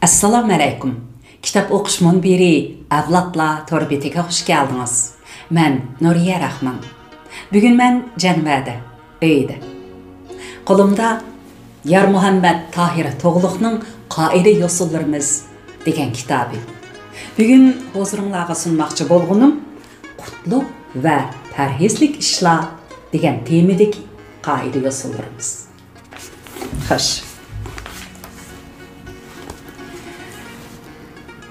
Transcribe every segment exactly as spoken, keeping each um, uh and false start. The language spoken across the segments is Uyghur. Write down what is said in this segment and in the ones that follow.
ئەسسالامۇئەلەيكۇم. كىتاب ئوقۇش مۇنبىرى ئەۋلادلار تور بېتىگە خۇش كەلدىڭىز. مەن نۇرىيە راخمان. بۈگۈن مەن جەنۋەدە، ئۆيدە. قولۇمدا يارمۇھەممەت تاھىر تۇغلۇقنىڭ قائىدە يوسۇنلىرىمىز دېگەن كىتابى. بۈگۈن ھۇزۇرۇڭلارغا سۇنماقچى بولغىنىم قۇتلۇق ۋە پەرھىزلىك ئىشلار دېگەن تېمىدىكى قائىدە يوسۇنلىرىمىز. خوش.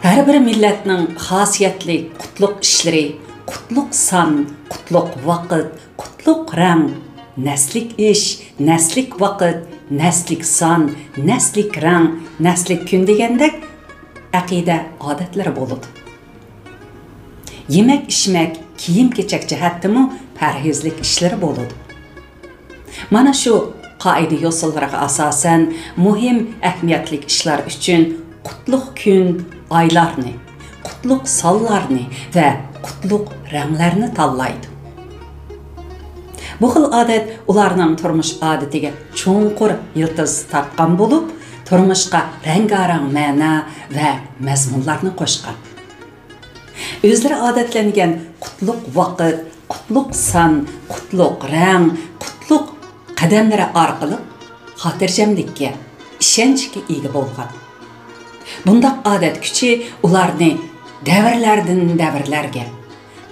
ھەر بىر مىللەتنىڭ خاسىيەتلىك قۇتلۇق ئىشلىرى، قۇتلۇق سان، قۇتلۇق ۋاقىت، قۇتلۇق رەڭ، نەسلىك ئىش، نەسلىك ۋاقىت، نەسلىك سان، نەسلىك رەڭ، نەسلىك كۈن دېگەندەك ئەقىدە ئادەتلىرى بولىدۇ. يېمەك-ئىچمەك، كىيىم-كېچەك جەھەتتىمۇ پەرھىزلىك ئىشلىرى بولىدۇ. مانا شۇ قائىدە يوسۇنلىرىغا ئاساسەن، مۇھىم ئەھمىيەتلىك ئىشلار ئۈچۈن قۇتلۇق كۈن، ئايلارنى، قۇتلۇق سانلارنى ۋە قۇتلۇق رەڭلەرنى تاللايدۇ. بۇ خىل ئادەت ئۇلارنىڭ تۇرمۇش ئادىتىگە چوڭقۇر يىلتىز تارتقان بولۇپ، تۇرمۇشقا رەڭگارەڭ مەنە ۋە مەزمۇنلارنى قوشقان. ئۆزلىرى ئادەتلەنگەن قۇتلۇق ۋاقىت، قۇتلۇق سان، قۇتلۇق رەڭ، قۇتلۇق قەدەملىرى ئارقىلىق خاتىرجەملىككە، ئىشەنچكە ئىگە بولغان. بۇنداق ئادەت كۈچى ئۇلارنى دەۋرلەردىن دەۋرلەرگە،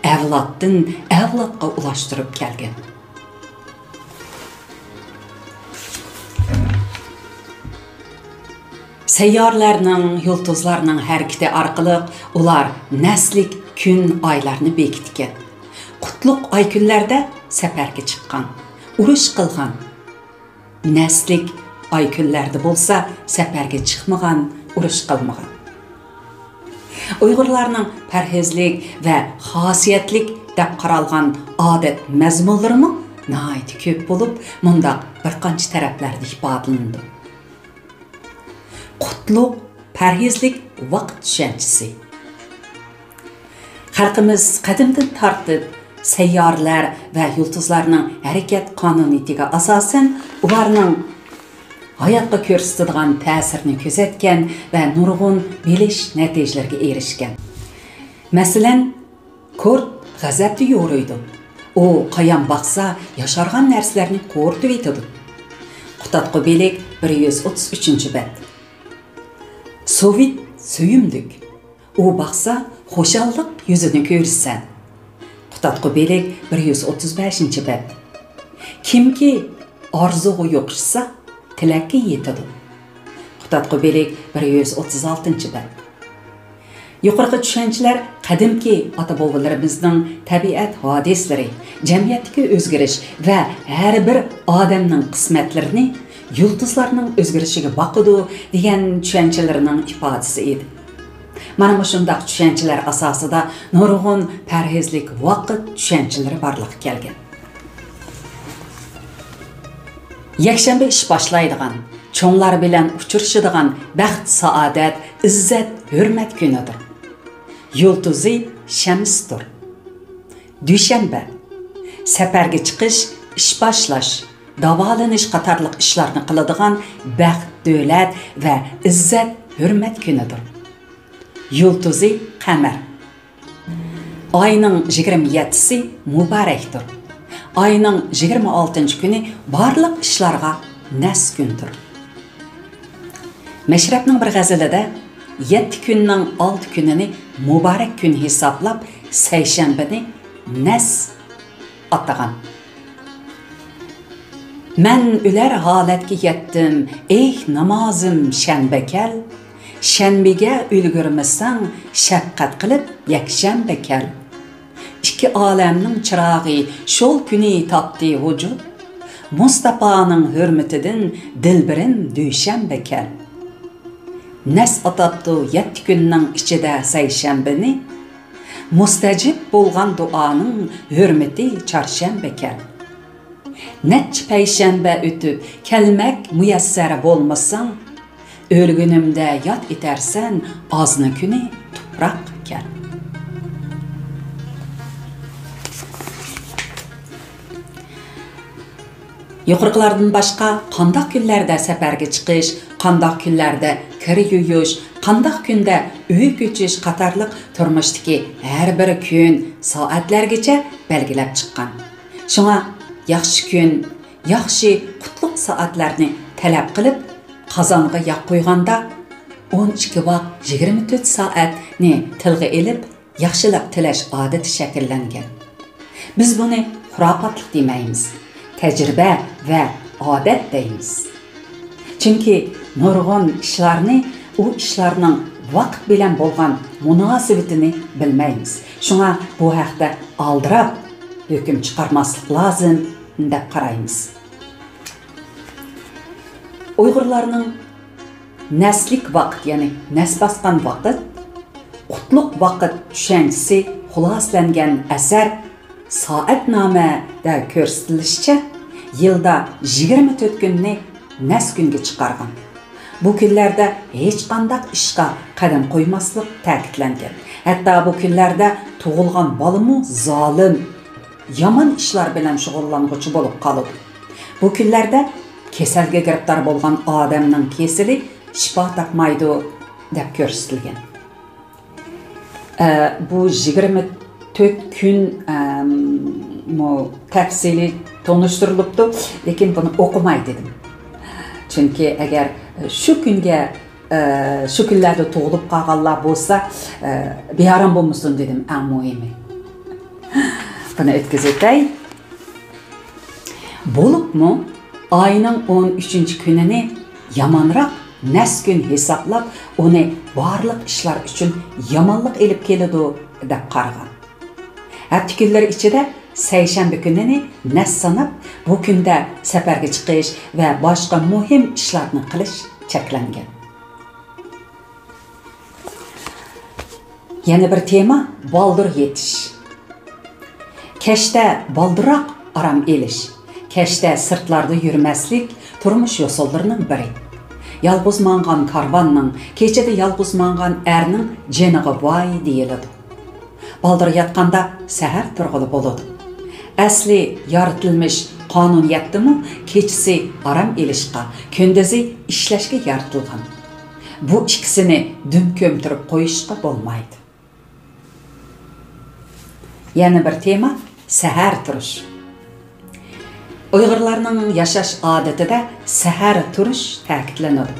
ئەۋلادتىن ئەۋلادقا ئۇلاشتۇرۇپ كەلگەن. سەييارىلەرنىڭ، يۇلتۇزلارنىڭ ھەرىكىتى ئارقىلىق ئۇلار نەسلىك كۈن، ئايلارنى بېكىتكەن. قۇتلۇق ئاي كۈنلەردە سەپەرگە چىققان، ئۇرۇش قىلغان. نەسلىك ئاي كۈنلەردە بولسا سەپەرگە چىقمىغان، ئۇرۇش قىلمىغان. ئۇيغۇرلارنىڭ پەرھىزلىك ۋە خاسىيەتلىك دەپ قارالغان ئادەت مەزمۇنلىرىمۇ ناھايىتى كۆپ بولۇپ، مۇنداق بىر قانچە تەرەپلەردە ئىپادىلىنىدۇ. قۇتلۇق، پەرھىزلىك ۋاقىت چۈشەنچىسى. خەلقىمىز قەدىمدىن تارتىپ سەييارىلەر ۋە يۇلتۇزلارنىڭ ھەرىكەت قانۇنىيىتىگە ئاساسەن، ئۇلارنىڭ ھاياتقا كۆرسىتىدىغان تەسىرىنى كۆزەتكەن ۋە نۇرغۇن بىلىش نەتىجىلىرىگە ئېرىشكەن. مەسىلەن، كورت غەزەپتە يورۇيدۇ. ئۇ قايان باقسا، ياشارغان نەرسىلەرنى قورۇتۇۋېتىدۇ. قۇتادغۇ بېلىك، بىر يۈز ئوتتۇز ئۈچىنچى بەت. سوۋېت سۆيۈملۈك. ئۇ باقسا، خۇشاللىق يۈزىنى كۆرىسەن. قۇتادغۇ بېلىك، بىر يۈز ئوتتۇز بەشىنچى بەت. كىمكى ئارزۇغا يوقىشسا، تىلەككە يېتىدۇ. قۇتادغۇ بېلىك، بىر يۈز ئوتتۇز ئالتىنچى بەت. يۇقىرىقى چۈشەنچىلەر قەدىمكى ئاتا-بوۋىلىرىمىزنىڭ تەبىئەت ھادىسىلىرى، جەمئىيەتتىكى ئۆزگىرىش ۋە ھەر بىر ئادەمنىڭ قىسمەتلىرىنى يۇلتۇزلارنىڭ ئۆزگىرىشىگە باقىدۇ دېگەن چۈشەنچىلىرىنىڭ ئىپادىسى ئىدى. مانا مۇشۇنداق چۈشەنچىلەر ئاساسىدا نۇرغۇن پەرھىزلىك ۋاقىت چۈشەنچىلىرى بارلىققا كەلگەن. يەكشەنبە ئىش باشلايدىغان، چوڭلار بىلەن ئۇچرىشىدىغان بەخت-سائادەت، ئىززەت-ھۆرمەت كۈنىدۇر. يۇلتۇزى شەمستۇر. دۈشەنبە، سەپەرگە چىقىش، ئىش باشلاش، داۋالىنىش قاتارلىق ئىشلارنى قىلىدىغان بەخت، دۆلەت ۋە ئىززەت، ھۆرمەت كۈنىدۇر. يۇلتۇزى قەمەر. ئاينىڭ يىگىرمە يەتتىسى مۇبارەكتۇر. ئاينىڭ يىگىرمە ئالتىنچى كۈنى بارلىق ئىشلارغا نەس كۈندۇر. مەشرەپنىڭ بىر غەزىلىدە يەتتە كۈننىڭ ئالتە كۈنىنى مۇبارەك كۈن ھېسابلاپ، سەيشەنبىنى نەس ئاتىغان. مەن ئۆلەر ھالەتكە يەتتىم، ئېھ، نامازىم شەنبە كەل. شەنبىگە ئۈلگۈرمىسەڭ، شەپقەت قىلىپ يەكشەنبە كەل. ئىككى ئالەمنىڭ چىراغى شول كۈنى تاپتى ۋۇجۇد. مۇستاپانىڭ ھۆرمىتىدىن دىلبىرىم دۈشەنبە كەل. نەس ئاتاپتۇ يەتتە كۈننىڭ ئىچىدە سەيشەنبىنى، مۇستەجىب بولغان دۇئانىڭ ھۆرمىتى چارشەنبىكەن. نەچچە پەيشەنبە ئۆتۈپ كەلمەك مۇيەسسەر بولمىساڭ، ئۆلگىنىمدە ياد ئېتەرسەن ئازنى كۈنى تۇپراقكەن. يۇقىرىقىلاردىن باشقا، قانداق كۈنلەردە سەپەرگە چىقىش، قانداق كۈنلەردە كىر يۇيۇش، قانداق كۈندە ئۆي كۆچۈش قاتارلىق تۇرمۇشتىكى ھەر بىر كۈن سائەتلەرگىچە بەلگىلەپ چىققان. شۇڭا ياخشى كۈن، ياخشى قۇتلۇق سائەتلەرنى تەلەپ قىلىپ، قازانغا ياغ قۇيغاندا، ئون ئىككى ۋاق يىگىرمە تۆت سائەتنى تىلغا ئېلىپ، ياخشىلىق تىلەش ئادىتى شەكىللەنگەن. بىز بۇنى خۇراپاتلىق دېمەيمىز، تەجرىبە ۋە ئادەت دەيمىز. چۈنكى نۇرغۇن ئىشلارنى، ئۇ ئىشلارنىڭ ۋاقىت بىلەن بولغان مۇناسىۋىتىنى بىلمەيمىز. شۇڭا بۇ ھەقتە ئالدىراپ ھۆكۈم چىقارماسلىق لازىم، دەپ قارايمىز. ئۇيغۇرلارنىڭ نەسلىك ۋاقىت، يەنى نەس باسقان ۋاقىت، قۇتلۇق ۋاقىت چۈشەنچىسى خۇلاسىلەنگەن ئەسەر سائەتنامەدە كۆرسىتىلىشىچە، يىلدا يىگىرمە تۆت كۈننى نەس كۈنگە چىقارغان. بۇ كۈنلەردە ھېچقانداق ئىشقا قەدەم قويماسلىق تەكىتلەنگەن. ھەتتا بۇ كۈنلەردە تۇغۇلغان بالىمۇ زالىم، يامان ئىشلار بىلەن شۇغۇللانغۇچى بولۇپ قالىدۇ. بۇ كۈنلەردە كېسەلگە گىرىپتار بولغان ئادەمنىڭ كېسىلى شىپا تاپمايدۇ، دەپ كۆرسىتىلگەن. ئە، بۇ يىگىرمە تۆت كۈن، ئەم، مۇ-، تەپسىلىي تونۇشتۇرۇلۇپتۇ، لېكىن بۇنى ئوقۇماي دېدىم. چۈنكى ئەگەر شۇ كۈنگە، ئە، شۇ كۈنلەردە تۇغۇلۇپ قالغانلار بولسا، ئە، بىئارام بولمىسۇن دېدىم، ئەڭ مۇھىمى. بۇنى ئۆتكۈزۈۋېتەي. بولۇپمۇ ئاينىڭ ئون ئۈچىنچى كۈنىنى يامانراق نەس كۈن ھېسابلاپ، ئۇنى بارلىق ئىشلار ئۈچۈن يامانلىق ئېلىپ كېلىدۇ، دەپ قارىغان. ھەپتە كۈنلىرى ئىچىدە سەيشەنبە كۈنىنى نەس ساناپ، بۇ كۈندە سەپەرگە چىقىش ۋە باشقا مۇھىم ئىشلارنى قىلىش چەكلەنگەن. يەنە بىر تېما، بالدۇر يېتىش. كەچتە بالدۇرراق ئارام ئېلىش، كەچتە سىرتلاردا يۈرمەسلىك تۇرمۇش يوسۇنلىرىنىڭ بىرى. يالغۇز ماڭغان كارۋاننىڭ، كېچىدە يالغۇز ماڭغان ئەرنىڭ جېنىغا ۋاي دېيىلىدۇ. بالدۇر ياتقاندا سەھەر تۇرغىلى بولىدۇ. ئەسلى يارىتىلمىش قانۇنىيەتتىمۇ كېچىسى ئارام ئېلىشقا، كۈندۈزى ئىشلەشكە يارىتىلغان. بۇ ئىككىسىنى دۈم كۆمتۈرۈپ قويۇشقا بولمايدۇ. يەنە بىر تېما، سەھەر تۇرۇش. ئۇيغۇرلارنىڭ ياشاش ئادىتىدە سەھەر تۇرۇش تەكىتلىنىدۇ.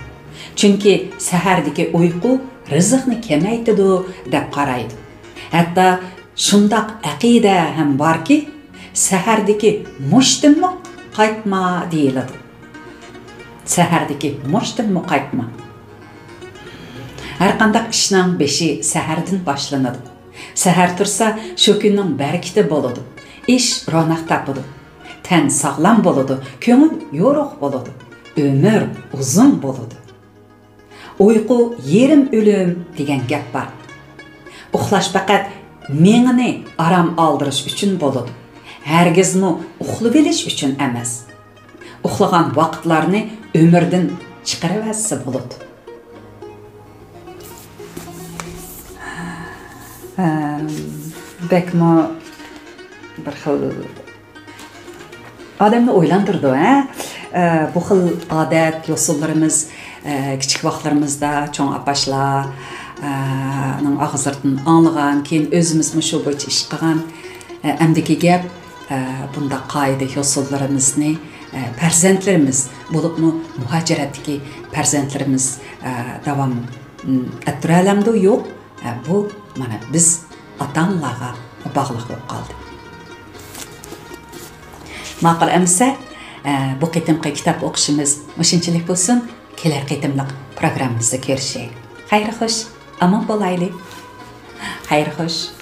چۈنكى سەھەردىكى ئۇيقۇ رىزىقنى كېمەيتىدۇ، دەپ قارايدۇ. ھەتتا شۇنداق ئەقىدە ھەم باركى، سەھەردىكى مۇشتىنمۇ قايتما دېيىلىدۇ. سەھەردىكى مۇشتىنمۇ قايتما. ھەرقانداق ئىشنىڭ بېشى سەھەردىن باشلىنىدۇ. سەھەر تۇرسا، شۇ كۈننىڭ بەرىكىتى بولىدۇ. ئىش روناق تاپىدۇ. تەن ساغلام بولىدۇ، كۆڭۈل يورۇق بولىدۇ، ئۆمۈر ئۇزۇن بولىدۇ. ئۇيقۇ يېرىم ئۆلۈم دېگەن گەپ بار. ئۇخلاش پەقەت مېڭىنى ئارام ئالدۇرۇش ئۈچۈن بولىدۇ. ھەرگىزمۇ ئۇخلىۋېلىش ئۈچۈن ئەمەس. ئۇخلىغان ۋاقىتلارنى ئۆمۈردىن چىقىرىۋەتسە بولىدۇ. ھە، بەكمۇ بىر خىل ئادەمنى ئويلاندۇرىدۇ، ھە؟ ئە، بۇ خىل ئادەت، يوسۇنلىرىمىز، ئە، كىچىك ۋاقىتلىرىمىزدا چوڭ ئاپاشلار، ئە، نىڭ ئاغزىدىن ئاڭلىغان، كېيىن ئۆزىمىزمۇ شۇ بويىچە ئىش قىلغان. ئە، ئەمدىكى گەپ، ئە، بۇنداق قائىدە، يوسۇنلىرىمىزنى، ئە، پەرزەنتلىرىمىز، بولۇپمۇ مۇھاجىرەتتىكى پەرزەنتلىرىمىز، ئە، داۋام، م، ئەتتۈرەلەمدۇ؟ يوق. ئە، بۇ، مانا، بىز ئاتا-ئانىلارغا باغلىق بولۇپ قالدى. ماقۇل ئەمىسە، ئە، بۇ قېتىمقى كىتاب ئوقۇشىمىز مۇشۇنچىلىك بولسۇن. كېلەر قېتىملىق پروگراممىمىزدا كۆرۈشەيلى. خەير خوش، ئامان بولايلى. خەير خوش.